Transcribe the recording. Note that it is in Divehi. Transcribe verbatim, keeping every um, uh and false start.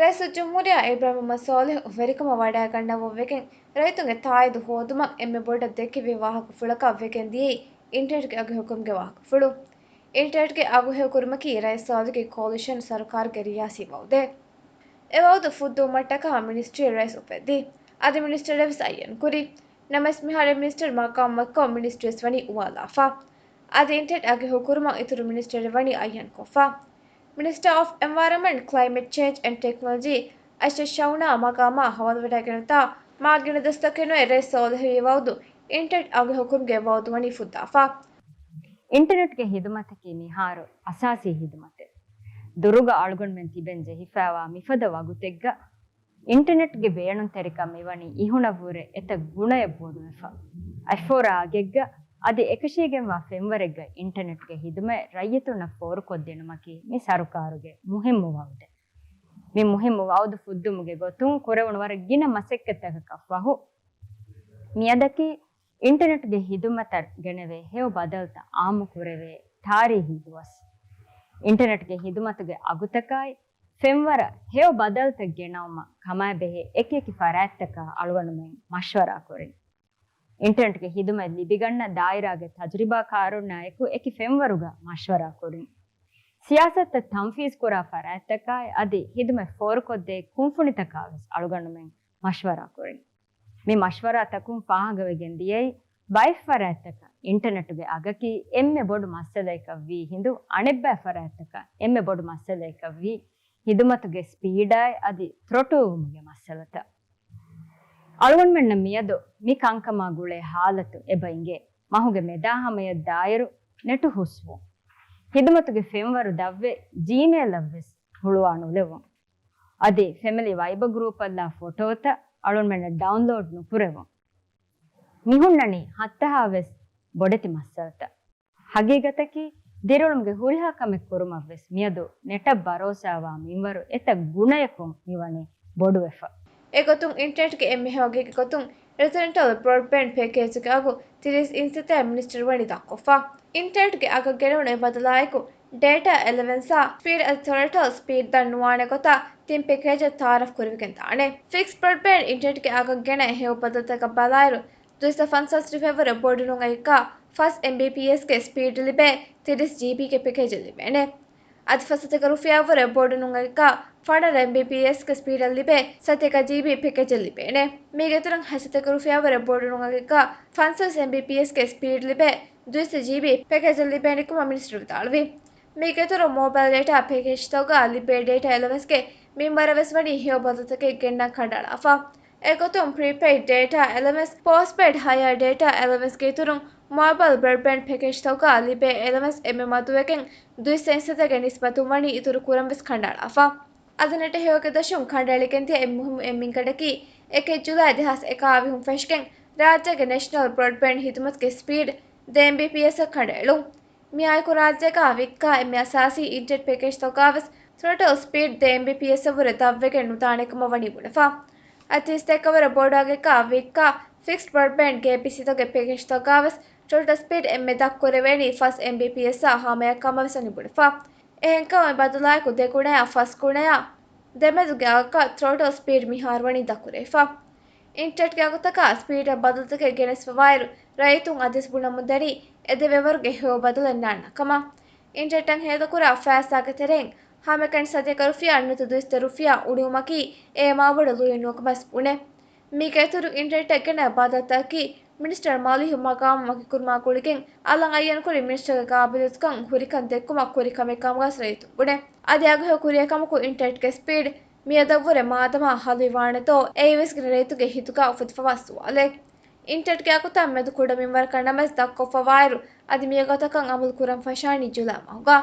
ރައީސުލްޖުމްހޫރިއްޔާ އިބްރާހިމް މުޙައްމަދު ޞާލިޙު ވެރިކަމަށް ވަޑައިގަންނަވަން ވެގެން ރައްޔިތުންގެ ތާއީދު ހޯދުމަށް އެންމެ ބޮޑަށް ދެއްކެވި ވާހަކަފުޅަކަށް ވެގެން ދިޔައީ އިންޓަރނެޓްގެ އަގުހެޔޮކުރުމުގެ ވާހަކަފުޅު. އިންޓަރނެޓްގެ އަގުހެޔޮކުރުމަކީ ރައީސުލްޖުމްހޫރިއްޔާގެ ކޯލިޝަން ސަރުކާރުގެ ރިޔާސީ ވައުދެއް. އެ ވައުދު ފުއްދުވުމަށްޓަކާ މިނިސްޓްރީ ރައީސް އުފެއްދި. އަދި މިނިސްޓަރެއް ވެސް އައްޔަން ކުރި. ނަމަވެސް މިހާރު އެ މިނިސްޓަރު މަގާމް ވަކިކޮށް މިނިސްޓްރީސް ވަނީ އުވާލާފަ. އަދި އިންޓަރނެޓް އަގުހެޔޮކުރުމަށް އިތުރު މިނިސްޓަރެއް ވަނީ އައްޔަންކޮށްފަ. މިނިސްޓަރ އޮފް އެންވަޔަރަންމަންޓް، ކްލައިމެޓް ޗޭންޖް އެންޑް ޓެކްނޮލޮޖީ އައިޝަ ޝައުނާ މަގާމާ ހަވާލުވެވަޑައިގެންނެވިތާ މާ ގިނަ ދަސްތަކެއް ނުވެ ރައީސް ޞާލިޙު ވި ވައުދު އިންޓަރނެޓް އަގުހެޔޮކުރުމުގެ ވައުދު ވަނީ ފުއްދާފަ. އިންޓަރނެޓްގެ ހިދުމަތަކީ މިހާރު އަސާސީ ހިދުމަތެއް. ދުރުގަ އަޅުގަނޑުމެން ތިބެން ޖެހިފައިވާ މިފަދަ ވަގުތެއްގަ އިންޓަރނެޓްގެ ބޭނުންތެރިކަން މިވަނީ އިހުނަށްވުރެ އެތައް ގުނައެއް ބޮޑުވެފަ. އަތްފޯރާ އަގެއްގަ އަދި އެކަށީގެންވާ ފެންވަރެއްގަ އިންޓަރނެޓްގެ ހިދުމަތް ރައްޔިތުންނަށް ފޯރުކޮށްދިނުމަކީ މި ސަރުކާރުގެ މުހިއްމު ވައުދެއް. މި މުހިއްމު ވައުދު ފުއްދުމުގެ ގޮތުން ކުރެވުނު ވަރަށް ގިނަ މަސައްކަތްތަކަކަށް ފަހު، މިއަދަކީ އިންޓަރނެޓްގެ ހިދުމަތަށް ގެނެވޭ ހެޔޮ ބަދަލުތައް އާއްމުކުރެވޭ ތާރީހީ ދުވަސް. އިންޓަރނެޓްގެ ހިދުމަތުގެ އަގުތަކާއި ފެންވަރަށް ހެޔޮ ބަދަލުތައް ގެނައުމަށް ކަމަށް ބެހޭ އެކިއެކި ފަރާތްތަކާ އަޅުގަނޑުމެން މަޝްވަރާ ކުރިން. އިންޓަރނެޓްގެ ހިދުމަތް ލިބިގަންނަ ދާއިރާގެ ތަޖުރިބާކާރުންނާއެކު އެކި ފެންވަރުގަ މަޝްވަރާ ކުރިން. ސިޔާސަތުތައް ތަންފީޒް ކުރާ ފަރާތްތަކާއި އަދި ހިދުމަތް ފޯރުކޮށްދޭ ކުންފުނިތަކާ ވެސް އަޅުގަނޑުމެން މަޝްވަރާ ކުރިން. މި މަޝްވަރާތަކުން ފާހަގަވެގެން ދިޔައީ، ބައެއް ފަރާތްތަކަށް އިންޓަރނެޓުގެ އަގަކީ އެންމެ ބޮޑު މައްސަލައަކަށް ވީ ހިނދު، އަނެއްބައި ފަރާތްތަކަށް އެންމެ ބޮޑު މައްސަލައަކަށް ވީ ހިދުމަތުގެ ސްޕީޑާއި އަދި ތްރޮޓުލްވުމުގެ މައްސަލަތައް. އަޅުގަނޑުމެންނަށް މިއަދު މި ކަންކަމާ ގުޅޭ ހާލަތު އެބަ އިނގޭ، މަހުގެ މެދާ ހަމަޔަށް ދާއިރު ނެޓު ހުސްވުން، ހިދުމަތުގެ ފެންވަރު ދަށްވެ، ޖީމެއިލަށް ވެސް ހުޅުވާ ނުލެވުން. އަދި ފެމިލީ ވައިބަ ގްރޫޕަށްލާ ފޮޓޯތައް އަޅުންމެންނަށް ޑައުންލޯޑް ނުކުރެވުން. މި ހުންނަނީ ހައްތަހާ ވެސް ބޮޑެތި މައްސަލަތައް. ހަގީގަތަކީ، ދިރިއުޅުމުގެ ހުރިހާ ކަމެއް ކުރުމަށް ވެސް މިއަދު ނެޓަށް ބަރޯސާވާ މިންވަރު އެތައް ގުނަޔަކުން މިވަނީ ބޮޑުވެފަ. އެގޮތުން އިންޓަރނެޓްގެ އެންމެ ހެޔޮ އަގެއްގެ ގޮތުން ރެޒިޑެންޓަލް ބްރޯޑްބޭންޑް ޕެކޭޖުގެ އަގު ތިރީސް އިންސަތޭކަ މިނިސްޓަރު ވަނީ ދަށްކޮށްފަ. އިންޓަރނެޓްގެ އަގަށް ގެނެވުނު އެ ބަދަލާއެކު، ޑޭޓާ އެލަވެންސާ ސްޕީޑް އަދި ތްރޮޓަލް ސްޕީޑް ދަށް ނުވާނެ ގޮތަށް ތިން ޕެކޭޖެއް ތައާރަފް ކުރެވިގެން ދާނެ. ފިކްސް ބްރޯޑްބޭންޑް އިންޓަރނެޓްގެ އަގަށް ގެނައި ހެޔޮ ބަދަލުތަކަށް ބަލާއިރު، ދުއިސައްތަ ފަންސާސް ރުފިޔާވަރު ބޮޑު ނޫން އަގެއްގަ ފަސް އެމްބީޕީއެސްގެ ސްޕީޑް ލިބޭ ތިރީސް ޖީބީގެ ޕެކޭޖެއް ލިބޭނެ. އަދި ފަސް ސަތޭކަ ރުފިޔާވަރު ބޮޑު ނޫން އަގެއްގަ ފަނަރަ އެމްބީޕީއެސްގެ ސްޕީޑަށް ލިބޭ ސަތޭކަ ޖީބީ ޕެކޭޖެއް ލިބޭނެ. މީގެ އިތުރުން ހަތް ސަތޭކަ ރުފިޔާވަރު ބޮޑު ނޫން އަގެއްގަ ފަންސާސް އެމްބީޕީއެސްގެ ސްޕީޑް ލިބޭ ދުއިސައްތަ ޖީބީ ޕެކޭޖެއް ލިބޭނެ ކަމަށް މިނިސްޓަރު ވިދާޅުވި. މީގެ އިތުރުން މޯބައިލް ޑޭޓާ ޕެކޭޖްތަކުގަ ލިބޭ ޑޭޓާ އެލަވެންސްގެ މިންވަރަށް ވެސް ވަނީ ހެޔޮ ބަދަލުތަކެއް ގެންނަން ކަނޑައަޅާފަ. އެގޮތުން ޕްރީޕެއިޑް ޑޭޓާ އެލަވެންސް، ޕޯސްޓްޕެއިޑް ހަޔާ ޑޭޓާ އެލަވެންސްގެ އިތުރުން މޯބައިލް ބްރޯޑްބޭންޑް ޕެކޭޖްތަކުގަ ލިބޭ އެލަވެންސް އެންމެ މަދުވެގެން ދުއިސައްތަ އިންސަތޭކަ ނިސްބަތުން ވަނީ އިތުރު ކުރަން ވެސް ކަނޑައަޅާފަ. އަދި ނެޓް ހެޔޮއެއްގެ ދަށުން ކަނޑައެޅިގެން ދިޔަ އެއް މުހިއްމު އެއް މިންގަނޑަކީ، އެކެއް ޖުލައި ދެހާސް އެކާވީހުން ފެށިގެން ރާއްޖޭގެ ނޭޝަނަލް ބްރޯޑްބޭންޑް ހިދުމަތުގެ ސްޕީޑް ދެ އެމްބީޕީއެސްއަށް ކަނޑައެޅުން. މިއާއެކު ރާއްޖޭގަ ވިއްކާ އެންމެ އަސާސީ އިންޓަރނެޓް ޕެކޭޖްތަކުގަ ވެސް ތްރޮޓަލް ސްޕީޑް ދެ އެމްބީޕީއެސްއަށް ވުރެ ދަށްވެގެން ނުދާނެ ކަމަށް ވަނީ ބުނެފަ. އަދި ތިރީސް ސަތޭކަވަރަށް ބޮޑު އަގެއްގަ ވިއްކާ ފިކްސްޑް ބްރޯޑްބޭންޑް ގޭޕީސީތަކުގެ ޕެކޭޖްތަކުގަ ވެސް ޓޮޓަލް ސްޕީޑް އެންމެ ދަށްކުރެވޭނީ ފަސް އެމްބީޕީއެސްއާ ހަމަޔަށް ކަމަށް ވެސް ވަނީ ބުނެފަ. އެހެންކަމުން އެ ބަދަލާއެކު ދެގުނަޔާ ފަސް ގުނަޔާ ދެމެދުގެ އަގަކަށް ތްރޮޓަލް ސްޕީޑް މިހާރު ވަނީ ދަށްކުރެވިފަ. އިންޓަރނެޓްގެ އަގުތަކާ ސްޕީޑަށް ބަދަލުތަކެއް ގެނެސްފަވާއިރު، ރައްޔިތުން އަދިވެސް ބުނަމުންދަނީ އެ ދެ ފެންވަރުގެ ހެޔޮ ބަދަލެއް ނާންނަ ކަމަށް. އިންޓަރނެޓަށް ހޭދަކުރާ ފައިސާގެ ތެރެއިން ހަމައެކަނި ސަތޭކަ ރުފިޔާ ނުވަތަ ދުއިސައްތަ ރުފިޔާ އުނިވުމަކީ އެ މާބޮޑު ލުޔެއް ނޫން ކަމަށް ވެސް ބުނެ. މީގެ އިތުރުން އިންޓަރނެޓަށް ގެނައި ބަދަލުތަކަކީ މިނިސްޓަރ މާލިހު މަގާމު ވަކިކުރުމާ ގުޅިގެން އަލަށް އައްޔަންކުރި މިނިސްޓަރގެ ގާބިލިއްޔަތުކަން ހުރިކަން ދެއްކުމަށް ކުރި ކަމެއް ކަމުގަސް ރައްޔިތުން ބުނެ. އަދި އަގުހެޔޮ ކުރިއަށް ކަމަކު އިންޓަރނެޓްގެ ސްޕީޑް މިއަދަށްވުރެ މާދަމާ ހަލުވިވާނެތޯ އެއީވެސް ގިނަ ރައްޔިތުންގެ ހިތުގަ އުފެދިފަވާ ސުވާލެއް. އިންޓަރނެޓްގެ އަގުތައް މެދު ކުޑަ މިންވަރަކަށް ނަމަވެސް ދަށްކޮށްފަވާއިރު، އަދި މިއަގުތަކަށް އަމަލު ކުރަން ފަށާނީ ޖުލައި މަހުގަ.